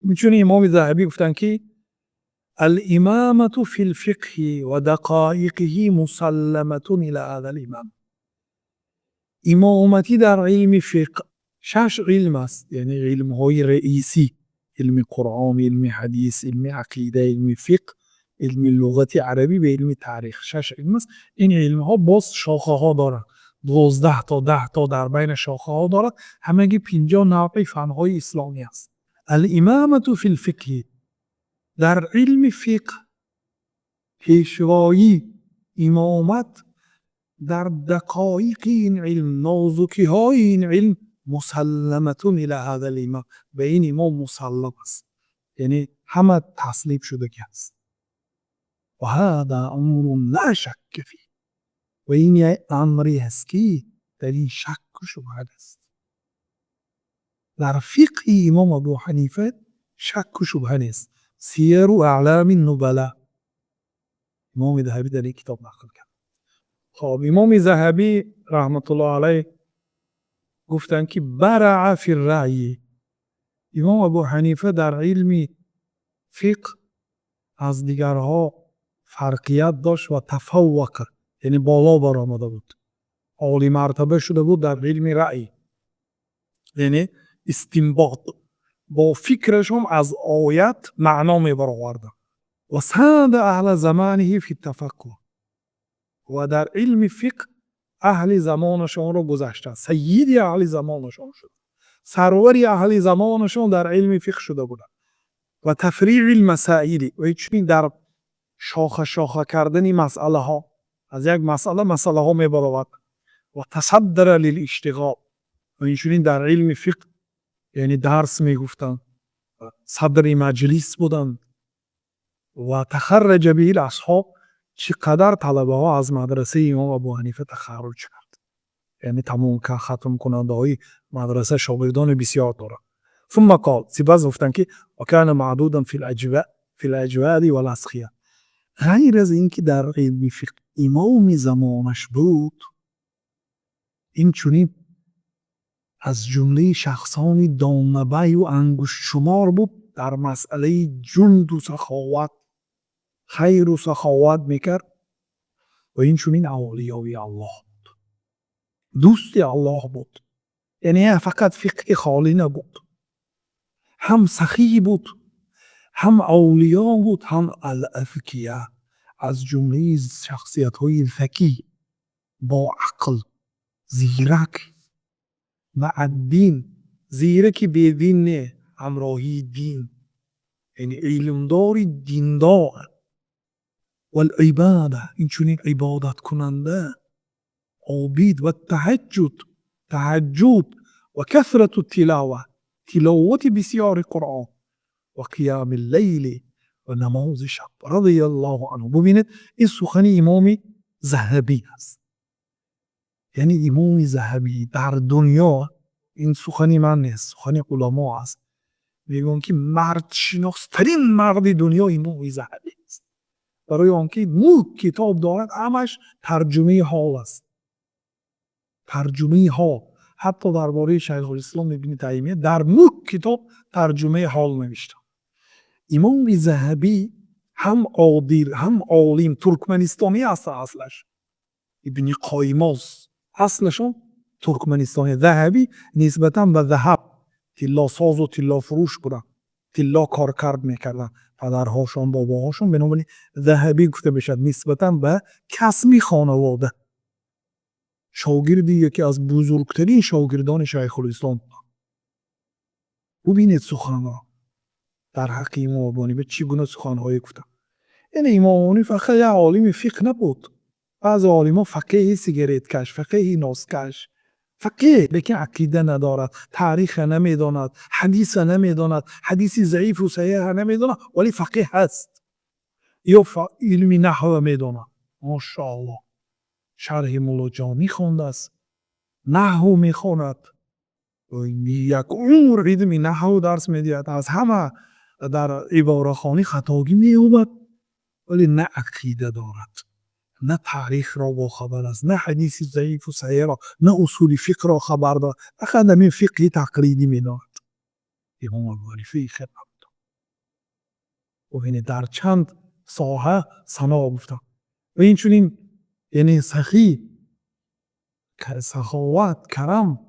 Инчунин Имоми Заҳабӣ гуфтанд, ки الإمامة في الفقه ودقائقه مسلمة إلى هذا الإمام. Имоматӣ дар илми фиқҳ, шаш илм аст, яъне илмҳои раисӣ: илми Қуръон, илми ҳадис, илми ақида, илми фиқҳ, илми луғати арабӣ ва илми таърих. Шаш илм аст. Ин илмҳо боз шохаҳо доранд, 12 то, 10 то дар байни шохаҳо дорад. Ҳамагӣ 50 навъи фанҳои исломӣ аст. الإمامة في الفقه, дар илми фиқҳ пешвоӣ, имомат дар дақоиқи ин илм, нозукиҳои ин илм, مسلمة إلى هذا الإمام, ба ин имом мусаллам аст, яъне ҳама таслим шудагӣ аст. وهذا أمر لا شك فيه, ва ин як амре аст, ки дар ин шакку шубҳа нест. Дар фиқҳи Имом Абу Ҳанифа шакку шубҳа нест. Сияру аълами нубала, Имоми Заҳабӣ дар ин китоб нақл кард. Хоб, Имоми Заҳабӣ раҳматуллоҳ алайҳ гуфтанд, ки برع في الرأي, Имом Абу Ҳанифа дар илми фиқҳ аз дигарҳо фарқият дошт ва تفوق, яъне боло баромада буд, олимартаба шуда буд дар илми раъй, яъне истинбот, бо фикрашон аз оят маъно мебароварданд. وساد أهل زمانه في التفقه, ва дар илми фиқҳ аҳли замонашонро гузаштанд, сайиди аҳли замонашон шуд, сарвари аҳли замонашон дар илми фиқҳ шуда буданд. وتفريع المسائل, ва инчунин дар шоха шоха кардани масъалаҳо, аз як масъала масъалаҳо мебаровард. وتصدر للاشتغال, ва инчунин дар илми фиқҳ, яъне дарс мегуфтанд, садри маҷлис буданд. وتخرج به الأصحاب, чӣ қадар талабаҳо аз мадрасаи Имом Абу Ҳанифа тахарруҷ кард, яъне тамом хатмкунандаҳои мадраса шогирдони бисёр дорад. ثم قال, сипас гуфтанд, ки وكان معدودا في الأجواد والأسخياء. Ғайр аз ин ки дар илми фиқҳ имоми замонаш буд, инчунин аз ҷумлаи шахсони донабаю ангуштшумор буд дар масъалаи ҷуду саховат, хайру саховат мекард. Ва инчунин авлиёи Аллоҳ буд, дӯсти Аллоҳ буд. Яъне фақат фиқҳи холӣ набуд, ҳам сахӣ буд, ҳам авлиё буд, ҳам الأذكياء, аз ҷумлаи шахсиятҳои закӣ, бо ақл, зирак, مع الدين, зираки бедин не, ҳамроҳии дин, яъне илмдори диндор, والعبادة, инчунин ибодаткунанда, обид, والتهجد, таҳаҷҷуд, وكثرة التلاوة, тиловати бисёри Қуръон, وقيام الليل, ва намози шаб. رضي الله عنه. Бубинед, ин сухани Имоми Заҳабӣ аст. Яъне Имоми Заҳабӣ дар дунё, ин сухани ман нест, сухани уламо аст, мегӯянд, ки мардшиностарин марди дунё Имоми Заҳабӣ аст, барои он ки нӯҳ китоб дорад, ҳамаш тарҷумаи ҳол аст, тарҷумаи ҳол. Ҳатто дар бораи Шайхулислом Ибни Таймия дар нӯҳ китоб тарҷумаи ҳол навиштанд. Имоми Заҳабӣ ҳам одил, ҳам олим, туркманистонӣ аст аслаш, Ибни Қоймоз аслашон туркманистонӣ. Заҳабӣ нисбатан ба заҳаб, тиллосозу тиллофурӯш буданд, тилло коркард мекарданд падарҳошон, бобоҳошон, бинобар ин Заҳабӣ гуфта мешавад нисбатан ба касби хонавода. Шогирди яке аз бузургтарин шогирдони Шайхулислом. Бубинед, суханро дар ҳаққи Имом Абу Ҳанифа чӣ гуна суханҳое гуфтанд. Яъне Имом Абу Ҳанифа фақат як олими фиқҳ набуд. Баъзе олимон фақеҳи сигареткаш, фақеҳи носкаш, фақеҳ, лекин ақида надорад, таъриха намедонад, ҳадиса намедонад, ҳадиси заифу саҳиҳа намедонад, вале фақеҳ ҳаст ё илми наҳва медонад, мошоаллоҳ, шарҳи Муллоҷомӣ хондааст, наҳву мехонад, як умр илми наҳву дарс медиҳад, аз ҳама дар иборахонӣ хатогӣ меёбад, вале на ақида дорад, на таърихро бохабар аст, на ҳадиси заифу саҳиҳро, на усули фиқҳро хабар дорад, фақат ҳамин фиқҳи тақлидӣ медонад. Имом Абу Ҳанифа хел набуд. Бубинед, дар чанд соҳа сано гуфтам. Ва инчунин, яъне сахӣ, саховат, карам.